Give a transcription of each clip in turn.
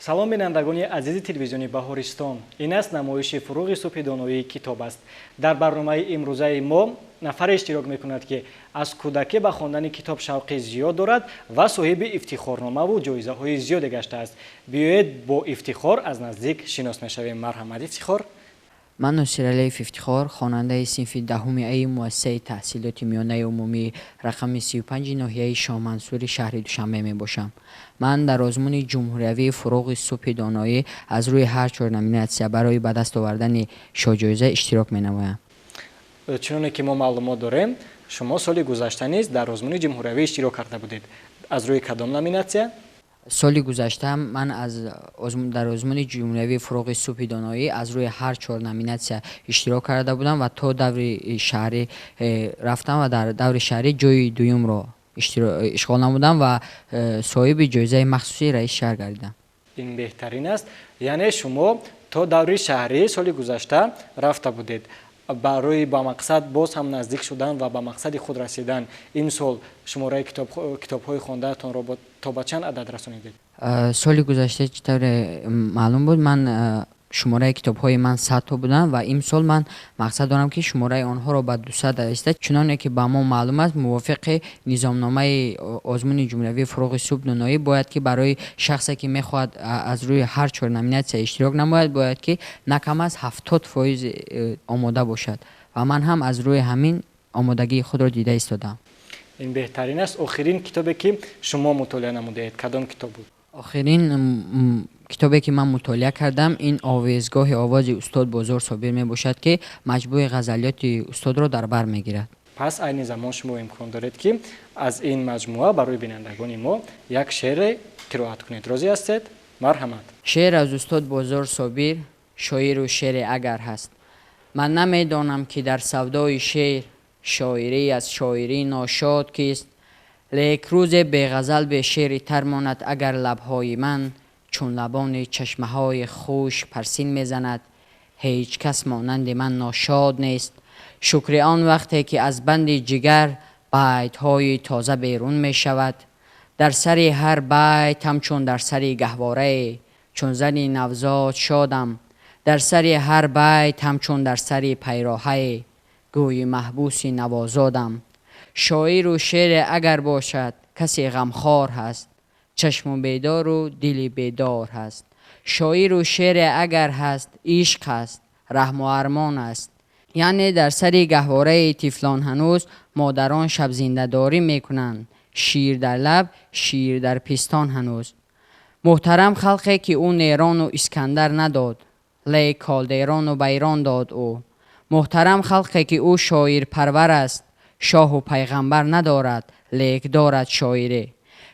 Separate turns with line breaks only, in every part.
Салом, бинандагони азизи телевизиони Баҳористон. Ин аст намоиши «Фуруғи субҳи доноии китоб аст». Дар барномаи имрӯзаи мо нафаре иштирок мекунад, ки аз кӯдакӣ ба хондани китоб шавқи зиёд дорад ва соҳиби ифтихорномаву ҷоизаҳои зиёде гаштааст. Биёед, бо Ифтихор аз наздик шинос мешавем. Марҳамат, Ифтихор.
Ман Носиралиев Ифтихор, хонандаи синфи 10-уми аи муассисаи таҳсилоти миёнаи умумии рақами 35-и ноҳияи Шоҳмансури шаҳри Душанбе мебошам. Ман дар озмуни ҷумҳуриявии «Фуруғи субҳи доноӣ» аз рӯи ҳар чор номинатсия барои ба даст овардани шоҳҷоиза иштирок менамоям.
Чуноне ки мо маълумот дорем, шумо соли гузашта низ дар озмуни ҷумҳуриявӣ иштирок карда будед. Аз рӯи кадом номинатсия?
Соли гузашта ман дар озмуни ҷумҳуриявии «Фуруғи субҳи доноӣ» аз рӯи ҳар чор номинатсия иштирок карда будам ва то даври шаҳрӣ рафтам ва дар даври шаҳрӣ ҷои дуюмро ишғол намудам ва соҳиби ҷоизаи махсуси раиси шаҳр гардидам.
Ин беҳтарин аст. Яъне шумо то даври шаҳрӣ соли гузашта рафта будед. Барои ба мақсад боз ҳам наздик шудан ва ба мақсади худ расидан, имсол шумораи китобҳои хондаатонро то ба чанд адад расонидед?
Соли гузашта, чӣ тавре маълум буд, ман шумораи китобҳои ман 100 то буданд ва имсол ман мақсад дорам, ки шумораи онҳоро ба 200 расида. Чуноне ки ба мо маълум аст, мувофиқи низомномаи озмуни ҷумҳуриявии «Фуруғи субҳ доноӣ», бояд ки барои шахсе, ки мехоҳад аз рӯи ҳар чор номинатсия иштирок намояд, бояд ки на кам аз 70% омода бошад ва ман ҳам аз рӯи ҳамин омодагии худро дида истодаам.
Ин беҳтарин аст. Охирин китобе, ки шумо мутолиа намудаед, кадом китоб буд?
Охирин китобе, ки ман мутолиа кардам, ин «Овезгоҳи овози устод Бозор Собир» мебошад, ки маҷмӯи ғазалиёти устодро дар бар мегирад.
Пас айни замон шумо имкон доред, ки аз ин маҷмӯа барои бинандагони мо як шеъре қироат кунед. Розӣ ҳастед? Марҳамат.
Шеър аз устод Бозор Собир, «Шоиру шеъре агар ҳаст». Ман намедонам, ки дар савдои шеър шоирӣ аз шоирӣ ношод кист, лек рӯзе беғазал, бе шеъри тар монад агар лабҳои ман, чун лабони чашмаҳои хушк парсин мезанад, ҳеҷ кас монанди ман ношод нест. Шукри он вақте, ки аз банди ҷигар байтҳои тоза берун мешавад. Дар сари ҳар байт ҳамчун дар сари гаҳворае, чун зани навзод шодам. Дар сари ҳар байт ҳамчун дар сари пайроҳае, гӯи маҳбуси навозодам. Шоиру шеъре агар бошад, касе ғамхор ҳаст, чашму бедору дили бедор ҳаст. Шоиру шеъре агар ҳаст, ишқ ҳаст, раҳму армон аст. Яъне дар сари гаҳвораи тифлон ҳанӯз модарон шабзиндадорӣ мекунанд, шир дар лаб, шир дар пистон ҳанӯз. Муҳтарам халқе, ки ӯ Нерону Искандар надод, лек Калдерону Байрон дод ӯ. Муҳтарам халқе, ки ӯ шоирпарвар аст, шоҳу пайғамбар надорад, лек дорад шоире.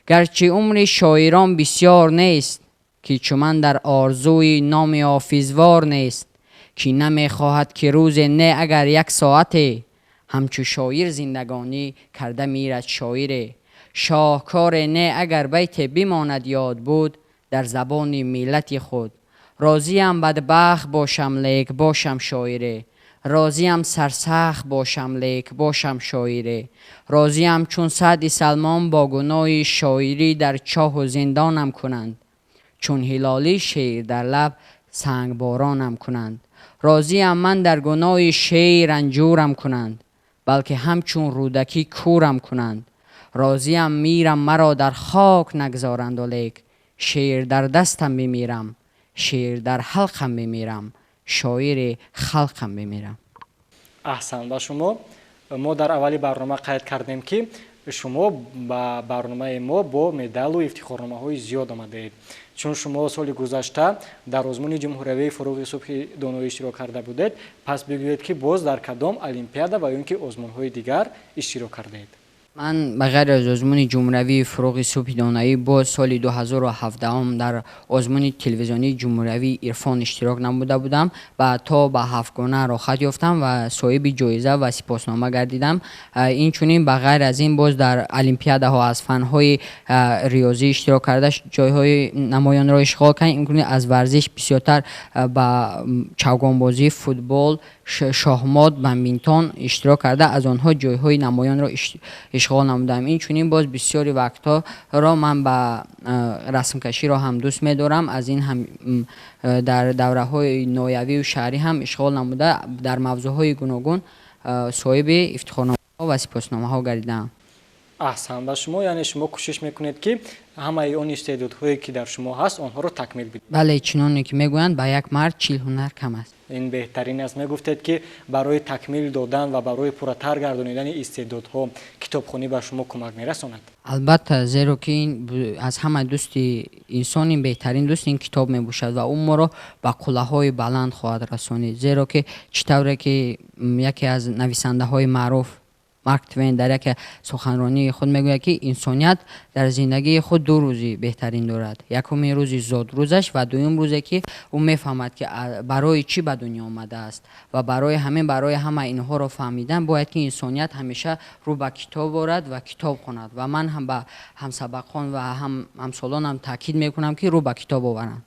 Гарчи умри шоирон бисьёр нест, ки чуман дар орзуи номи ҳофизвор нест, ки намехоҳад, ки рӯзе не агар як соате ҳамчу шоир зиндагонӣ карда мирад шоире. Шоҳкоре не агар байте бимонад ёд буд дар забони миллати худ. Розиям бадбахт бошам, лек бошам шоире. Розиям сарсахт бошам, лек бошам шоире. Розиям чун Саъди Салмон бо гуноҳи шоирӣ дар чоҳу зиндонам кунанд, чун Ҳилолӣ шеър дар лаб сангборонам кунанд. Розиям ман дар гуноҳи шеър ранҷурам кунанд, балки ҳамчун Рӯдакӣ кӯрам кунанд. Розиям мирам, маро дар хок нагзоранду, лек шеър дар дастам бимирам, шеър дар ҳалқам бимирам, шоири халқам бимирам.
Аҳсан ба шумо. Мо дар аввали барнома қайд кардем, ки шумо ба барномаи мо бо медалу ифтихорномаҳои зиёд омадаед. Чун шумо соли гузашта дар озмуни ҷумҳуриявии «Фуруғи субҳи доноӣ» иштирок карда будед, пас бигӯед, ки боз дар кадом олимпиада ва ё ин ки озмунҳои дигар иштирок кардаед?
Ман ба ғайр аз озмуни ҷумҳуриявии «Фуруғи субҳи доноӣ» боз соли 2017 дар озмуни телевизионии ҷумҳуриявии «Ирфон» иштирок намуда будам ва то ба ҳафтгона роҳхат ёфтам ва соҳиби ҷоиза ва сипоснома гардидам. Инчунин, ба ғайр аз ин, боз дар олимпиадаҳо аз фанҳои риёзӣ иштирок карда, ҷойҳои намоёнро ишғол кардам. Инчунин аз варзиш бисёртар ба чавгонбозӣ, футбол. Шоҳмот, бадминтон иштирок карда, аз онҳо ҷойҳои намоёнро ишғол намудам. Инчунин боз бисёри вақтҳоро ман ба расмкаширо ҳам дӯст медорам. Аз ин ҳам дар давраҳои ноҳиявию шаҳрӣ ҳам ишғол намуда, дар мавзӯъҳои гуногун соҳиби ифтихорномаҳо ва сипосномаҳо гардидаам.
Аҳсан ба шумо, яъне шумо кӯшиш мекунед, ки ҳамаи он истеъдодҳое, ки дар шумо ҳаст, онҳоро такмил бидиҳед.
Бале, чуноне ки мегӯянд, ба як мард 40 ҳунар кам аст.
Ин беҳтарин аст. Мегуфтед, ки барои такмил додан ва барои пурратар гардонидани истеъдодҳо китобхонӣ ба шумо кӯмак мерасонад.
Албатта, зеро ки ин аз ҳама дӯсти инсон, ин беҳтарин дӯст ин китоб мебошад ва ӯ моро ба қуллаҳои баланд хоҳад расонид. Зеро ки чӣ тавре ки яке аз нависандаҳои маъруф Марк Твен дар яке суханронии худ мегӯяд, ки инсоният дар зиндагии худ ду рӯзи беҳтарин дорад. Якумин рӯзи зодрӯзаш ва дуюм рӯзе, ки ӯ мефаҳмад, ки барои чӣ ба дунё омадааст. Ва барои ҳамин, барои ҳама инҳоро фаҳмидан бояд, ки инсоният ҳамеша рӯ ба китоб орад ва китоб хонад. Ва ман ҳам ба ҳамсабақон ва ҳамсолонам таъкид мекунам, ки рӯ ба китоб оваранд.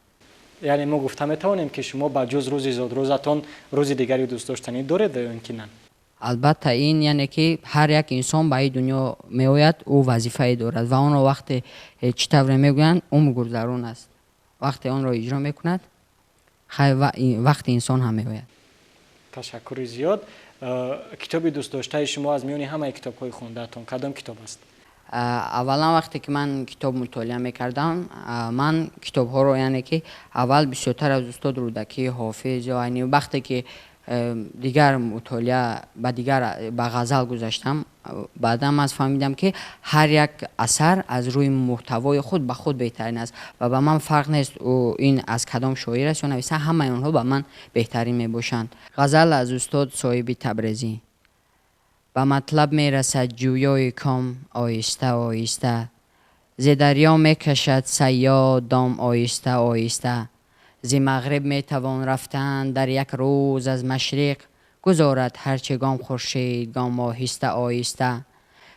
Яъне мо гуфта метавонем, ки шумо ба ҷуз рӯзи зодрӯзатон рӯзи дигари дӯстдоштанӣ доред ё ин ки на?
Албатта, ин яъне ки ҳар як инсон ба ин дунё меояд, ӯ вазифае дорад ва онро вақте, чӣ тавре мегӯянд, умр гузарон аст, вақте онро иҷро мекунад, хай, вақти инсон ҳам меояд.
Ташаккури зиёд. Китоби дӯстдоштаи шумо аз миёни ҳамаи китобҳои хондаатон кадом китоб аст?
Аввалан, вақте ки ман китоб мутолиа мекардам, ман китобҳоро, яъне ки аввал бисёртар аз устод Рӯдакӣ, Ҳофиз ё айни вақте ки дигар мутолиа ба дигар ба ғазал гузаштам, баъдан ман фаҳмидам, ки ҳар як асар аз рӯи муҳтавои худ ба худ беҳтарин аст ва ба ман фарқ нест, ин аз кадом шоир аст ё нависа, ҳамаи онҳо ба ман беҳтарин мебошанд. Ғазал аз устод Соҳиби Табрезӣ. Ба матлаб мерасад ҷӯёи ком оҳиста оҳиста, зи дарё мекашад сайёд дом оҳиста оҳиста, зи мағриб метавон рафтан дар як рӯз аз машриқ, гузорад ҳарчи гом хуршид гом оҳиста оҳиста,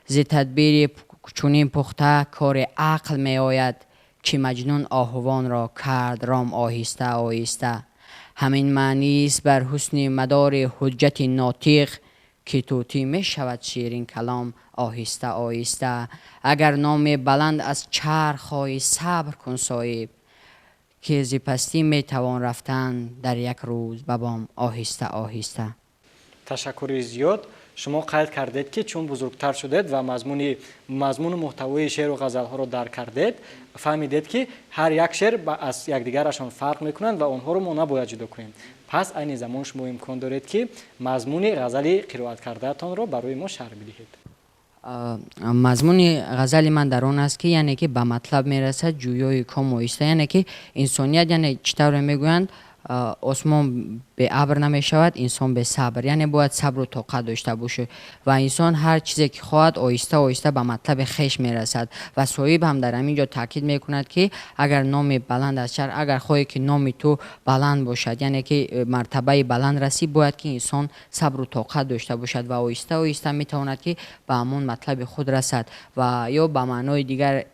зи тадбири чунин пухта кори ақл меояд, ки маҷнун оҳувонро кард ром оҳиста оҳиста. Ҳамин маънист бар ҳусни мадори ҳуҷҷати нотиқ, ки тӯтӣ мешавад ширин калом оҳиста оҳиста. Агар номи баланд аз чарх хоҳӣ, сабр кун соҳиб, ки зи пастӣ метавон рафтан дар як рӯз ба бом оҳиста оҳиста.
Ташаккури зиёд. Шумо қайд кардед, ки чун бузургтар шудед ва мазмуну муҳтавои шеъру ғазалҳоро дарк кардед, фаҳмидед, ки ҳар як шеър аз якдигарашон фарқ мекунанд ва онҳоро мо набояд ҷудо кунем. Пас айни замон шумо имкон доред, ки мазмуни ғазали қироат кардаатонро барои мо шарҳ бидиҳед.
Мазмуни ғазали ман дар он аст, ки яъне ки ба матлаб мерасад ҷӯёи ком оҳиста, яъне ки инсоният, яъне чӣ тавре мегӯянд, осмон беабр намешавад, инсон бесабр, яъне бояд сабру тоқат дошта бошад ва инсон ҳар чизе ки хоҳад, оҳиста оҳиста ба матлаби хеш мерасад. Ва соҳиб ҳам дар ҳамин ҷо таъкид мекунад, ки агар номи баланд аз шаҳр, агар хоҳӣ, ки номи ту баланд бошад, яъне ки мартабаи баланд расӣ, бояд ки инсон сабру тоқат дошта бошад ва оҳиста оҳиста метавонад, ки ба ҳамон матлаби худ расад. Ва ё ба маънои дигар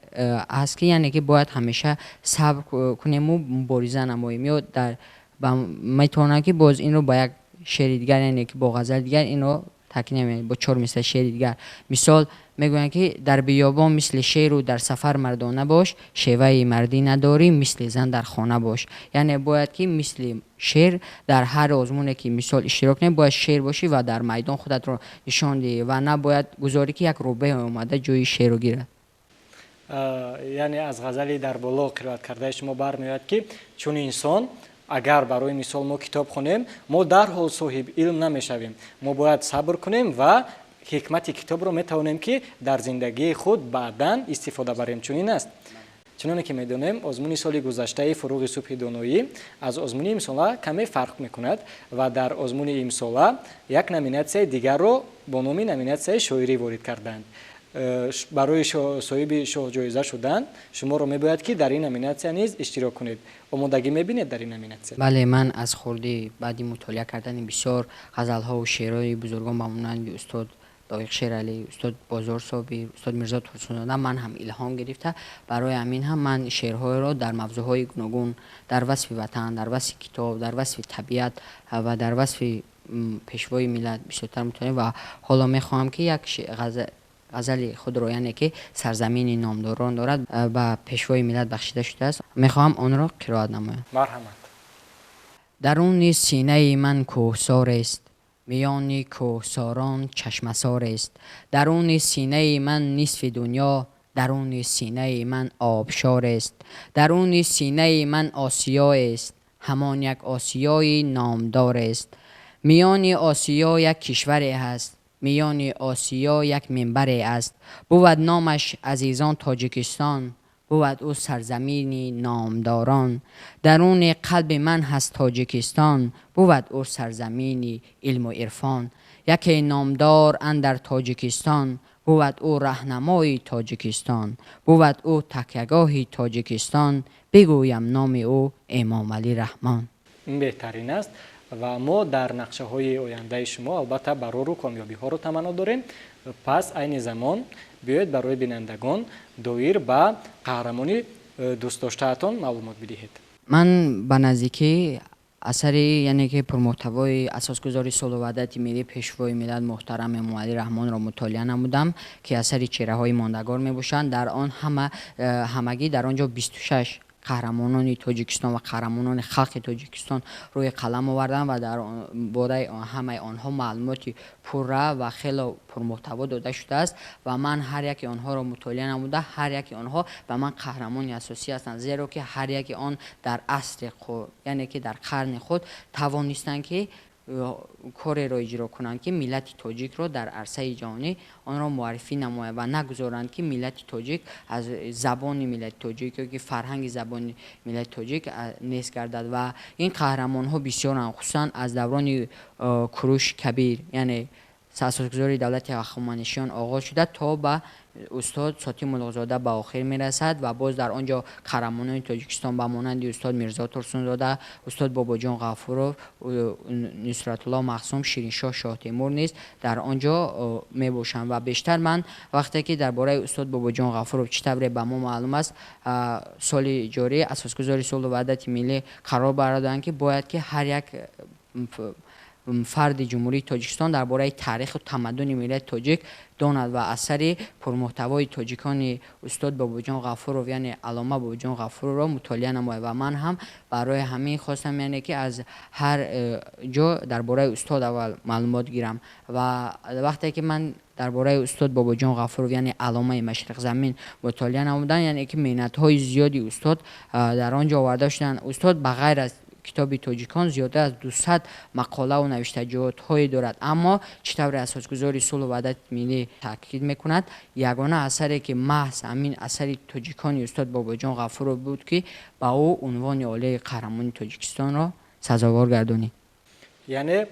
аст, ки яъне ки бояд ҳамеша сабр кунему мубориза намоем. Ё дар метавонам, ки боз инро ба як шеъри дигар, яъне ки бо ғазали дигар инро таъкид намоем, бо чор мисра шеъри дигар. Мисол мегӯянд, ки дар биёбон мисли шеру дар сафар мардона бош, шеваи мардӣ надорӣ, мисли зан дар хона бош. Яъне бояд ки мисли шер дар ҳар озмуне ки мисол иштирок кунӣ, бояд шер бошӣ ва дар майдон худатро нишон диҳӣ ва набояд гузорӣ, ки як рӯбаҳе омада ҷои шерро гирад.
Яъне аз ғазали дар боло қироат кардаи шумо бармеояд, ки чун инсон агар барои мисол мо китоб хонем, мо дарҳол соҳиби илм намешавем. Мо бояд сабр кунем ва ҳикмати китобро метавонем, ки дар зиндагии худ баъдан истифода барем. Чунин аст? Чуноне ки медонем, озмуни соли гузаштаи «Фуруғи субҳи доноӣ» аз озмуни имсола каме фарқ мекунад ва дар озмуни имсола як номинатсияи дигарро бо номи номинатсияи шоирӣ ворид карданд. Барои соҳиби шоҳҷоиза шудан шуморо мебояд, ки дар ин номинатсия низ иштирок кунед. Омодагӣ мебинед дар ин номинатсия?
Бале, ман аз хурдӣ баъди мутолиа кардани бисёр ғазалҳову шеърҳои бузургон ба монанди устод Лоиқ Шералӣ, устод Бозор Собир, устод Мирзо Турсунзода ман ҳам илҳом гирифта, барои ҳамин ҳам ман шеърҳоеро дар мавзӯъҳои гуногун, дар васфи ватан, дар васфи китоб, дар васфи табиат ва дар васфи Пешвои миллат бисёртар мутолиа ва ҳоло мехоҳам, ки як ғазали худро, яъне ки сарзамини номдорон дорад, ба Пешвои миллат бахшида шудааст, мехоҳам онро қироат намоям.
Марҳамат.
Даруни синаи ман кӯҳсорест, миёни кӯҳсорон чашмасорест. Даруни синаи ман нисфи дунё, даруни синаи ман обшорест. Даруни синаи ман Осиёест, ҳамон як Осиёи номдорест. Миёни Осиё як кишваре ҳаст, миёни Осиё як минбаре аст. Бувад номаш, азизон, Тоҷикистон, бувад ӯ сарзамини номдорон. Даруни қалби ман ҳаст Тоҷикистон, бувад ӯ сарзамини илму ирфон. Яке номдор андар Тоҷикистон, бувад ӯ раҳнамои Тоҷикистон, бувад ӯ такягоҳи Тоҷикистон. Бигӯям номи ӯ Эмомалӣ Раҳмон.
Ин беҳтарин аст ва мо дар нақшаҳои ояндаи шумо албатта барору комёбиҳоро таманно дорем. Пас айни замон биёед, барои бинандагон доир ба қаҳрамони дӯстдоштаатон маълумот бидиҳед.
Ман ба наздикӣ асари, яъне ки пурмуҳтавои асосгузори сулҳу ваҳдати миллӣ, Пешвои миллат муҳтарам Эмомалӣ Раҳмонро мутолиа намудам, ки асари чеҳраҳои мондагор мебошанд. Дар он ҳама ҳамагӣ дар он ҷо 26 қаҳрамонони Тоҷикистон ва қаҳрамонони халқи Тоҷикистон рӯи қалам оварданд ва дар бораи ҳамаи онҳо маълумоти пурра ва хело пурмуҳтаво дода шудааст. Ва ман ҳар яке онҳоро мутолиа намуда, ҳар яке онҳо ба ман қаҳрамони асосӣ ҳастанд, зеро ки ҳар яке он дар асри худ, яъне ки дар қарни худ тавонистанд, ки кореро иҷро кунанд, ки миллати тоҷикро дар арсаи ҷаҳонӣ онро муаррифӣ намояд ва нагузоранд, ки миллати тоҷик аз забони миллати тоҷик ё ки фарҳанги забони миллати тоҷик нест гардад. Ва ин қаҳрамонҳо бисёранд, хусусан аз даврони Куруши Кабир, яъне асосгузори давлати Ҳахоманишиён, оғоз шуда то ба устод Сотим Муллоқзода ба охир мерасад. Ва боз дар он ҷо қаҳрамонони Тоҷикистон ба монанди устод Мирзо Турсунзода, устод Бобоҷон Ғафуров, Нусратулло Махсум, Шириншоҳ Шоҳтемур низ дар он ҷо мебошанд. Ва бештар ман вақте ки дар бораи устод Бобоҷон Ғафуров, чӣ тавре ба мо маълум аст, соли ҷорӣ асосгузори сулҳу ваҳдати миллӣ қарор бароданд, ки бояд ки ҳар як фарди Ҷумҳурии Тоҷикистон дар бораи таъриху тамаддуни миллати тоҷик донад ва асари пурмуҳтавои тоҷикони устод Бобоҷон Ғафуров, яъне аллома Бобоҷон Ғафуровро мутолиа намояд. Ва ман ҳам барои ҳамин хостам, яъне ки аз ҳар ҷо дар бораи устод аввал маълумот гирам. Ва вақте ки ман дар бораи устод Бобоҷон Ғафуров, яъне алломаи машриқзамин, мутолиа намудам, яъне ки меҳнатҳои зиёди устод дар он ҷо оварда шуданд. Устод ба ғайр аз китоби тоҷикон зиёда аз 200 мақолаву навиштаҷотҳое дорад, аммо чӣ тавре асосгузори сулҳу ваҳдати миллӣ таъкид мекунад, ягона асаре, ки маҳз ҳамин асари тоҷикони устод Бобоҷон Ғафуров буд, ки ба ӯ унвони олии қаҳрамони Тоҷикистонро сазовор гардонид.
Яъне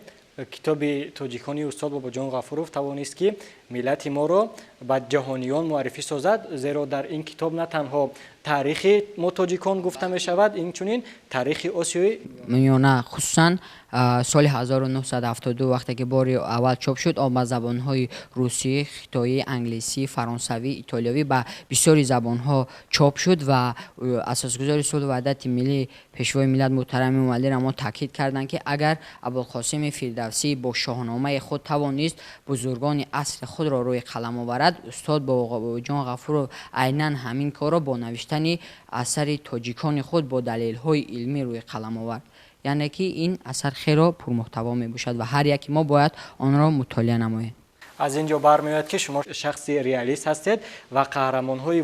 китоби тоҷикони устод Бобоҷон Ғафуров тавонист, ки миллати моро ба ҷаҳониён муаррифӣ созад, зеро дар ин китоб на танҳо таърихи мо тоҷикон гуфта мешавад, инчунин таърихи Осиёи
Миёна. Хусусан соли 1972, вақте ки бори аввал чоп шуд, он ба забонҳои русӣ, хитоӣ, англисӣ, фаронсавӣ, итолиёвӣ, ба бисёри забонҳо чоп шуд. Ва асосгузори сулҳу ваҳдати миллӣ, Пешвои миллат муҳтарам Эмомалӣ Раҳмон таъкид карданд, ки агар Абулқосими Фирдавсӣ бо Шоҳномаи худ тавонист бузургони асри худро рӯи қалам оварад, устод Бобоҷон Ғафуров айнан ҳамин корро бо навиштани асари тоҷикони худ бо далелҳои илмӣ рӯи қалам овард. Яъне ки ин асар хело пурмуҳтаво мебошад ва ҳар яке мо бояд онро мутолиа намоем.
Аз ин ҷо бармеояд, ки шумо шахси реалист ҳастед ва қаҳрамонҳои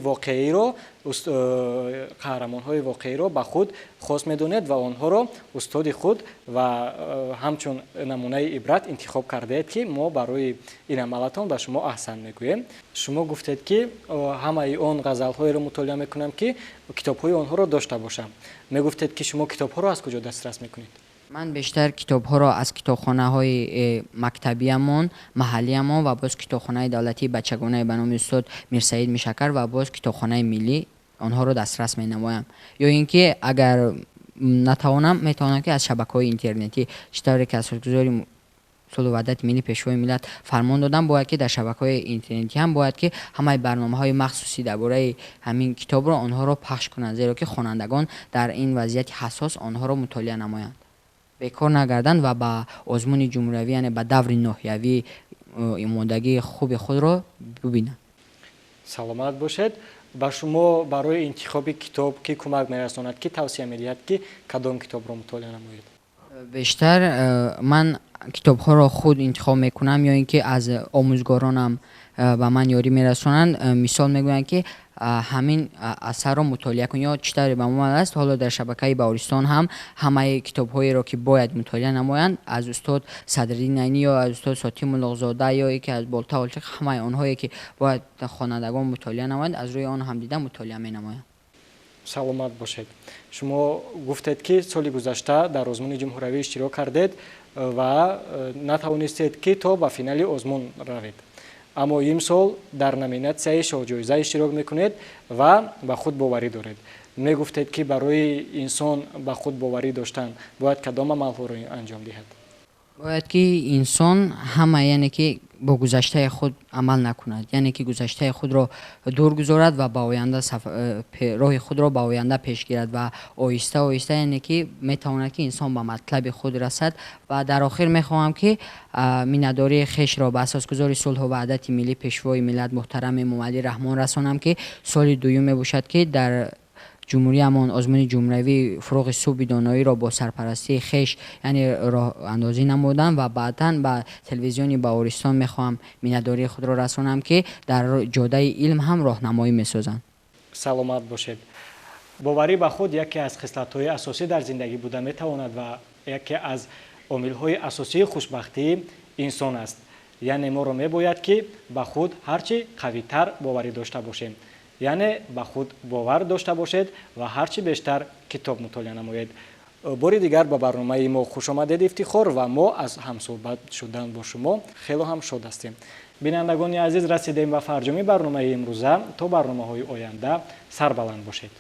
воқеиро ба худ хос медонед ва онҳоро устоди худ ва ҳамчун намунаи ибрат интихоб кардаед, ки мо барои ин амалатон ба шумо аҳсан мегӯем. Шумо гуфтед, ки ҳамаи он ғазалҳоеро мутолиа мекунам, ки китобҳои онҳоро дошта бошам. Мегуфтед, ки шумо китобҳоро аз куҷо дастрас мекунед?
Ман бештар китобҳоро аз китобхонаҳои мактабиямон, маҳаллиямон ва боз китобхонаи давлатии бачагонаи ба номи устод Мирсаид Миршакар ва боз китобхонаи миллӣ онҳоро дастрас менамоям. Ё ин ки агар натавонам, метавонам, ки аз шабакаҳои интернетӣ. Чӣ тавре ки асосгузори сулҳу ваҳдати миллӣ, Пешвои миллат фармон додам, бояд ки дар шабакаҳои интернетӣ ҳам бояд ки ҳамаи барномаҳои махсусӣ дар бораи ҳамин китобро онҳоро пахш кунанд, зеро ки хонандагон дар ин вазъияти ҳассос онҳоро мутолиа намоянд. Бекор нагарданд ва ба озмуни ҷумҳуриявӣ, яъне ба даври ноҳиявӣ омодагии хуби худро бибинанд.
Саломат бошед. Ба шумо барои интихоби китоб ки кӯмак мерасонад, ки тавсия медиҳад, ки кадом китобро мутолиа намоед?
Бештар ман китобҳоро худ интихоб мекунам ё ин ки аз омӯзгоронам ба ман ёрӣ мерасонанд. Мисол мегӯянд, ки ҳамин асарро мутолиа кун ё чӣ тавре ба мо аст. Ҳоло дар шабакаи Баҳористон ҳам ҳамаи китобҳоеро, ки бояд мутолиа намоянд, аз устод Садриддин Айнӣ ё аз устод Сотим Муллоқзода ё ки аз Болта Олчиқ, ҳамаи онҳое ки бояд хонандагон мутолиа намоянд, аз рӯи он ҳам дида мутолиа менамоянд.
Саломат бошед. Шумо гуфтед, ки соли гузашта дар озмуни ҷумҳуриявӣ иштирок кардед ва натавонистед, ки то ба финали озмун равед, аммо имсол дар номинатсияи шоҳҷоиза иштирок мекунед ва ба худ боварӣ доред. Мегуфтед, ки барои инсон ба худ боварӣ доштан бояд кадом амалҳоро анҷом диҳад?
Бояд ки инсон ҳама, яъне ки бо гузаштаи худ амал накунад, яъне ки гузаштаи худро дур гузорад ва ба оянда роҳи худро ба оянда пеш гирад ва оҳиста оҳиста, яъне ки метавонад, ки инсон ба матлаби худ расад. Ва дар охир мехоҳам, ки миннатдории хешро ба асосгузори сулҳу ваҳдати миллӣ, пешвои миллат муҳтарам Эмомалӣ Раҳмон расонам, ки соли дуюм мебошад, ки дар ҷумҳуриямон озмуни ҷумҳуриявии «Фурӯғи субҳи доноиро» бо сарпарастии хеш, яъне роҳандозӣ намудам. Ва баъдан ба телевизиони Баҳористон мехоҳам миннатдории худро расонам, ки дар ҷодаи илм ҳам роҳнамоӣ месозанд.
Саломат бошед. Боварӣ ба худ яке аз хислатҳои асосӣ дар зиндагӣ буда метавонад ва яке аз омилҳои асосии хушбахтии инсон аст. Яъне моро мебояд, ки ба худ ҳарчи қавитар боварӣ дошта бошем. Яъне ба худ бовар дошта бошед ва ҳарчи бештар китоб мутолиа намоед. Бори дигар ба барномаи мо хуш омадед, Ифтихор, ва мо аз ҳамсӯҳбат шудан бо шумо хело ҳам шод ҳастем. Бинандагони азиз, расидем ба фарҷоми барномаи имрӯза. То барномаҳои оянда сарбаланд бошед.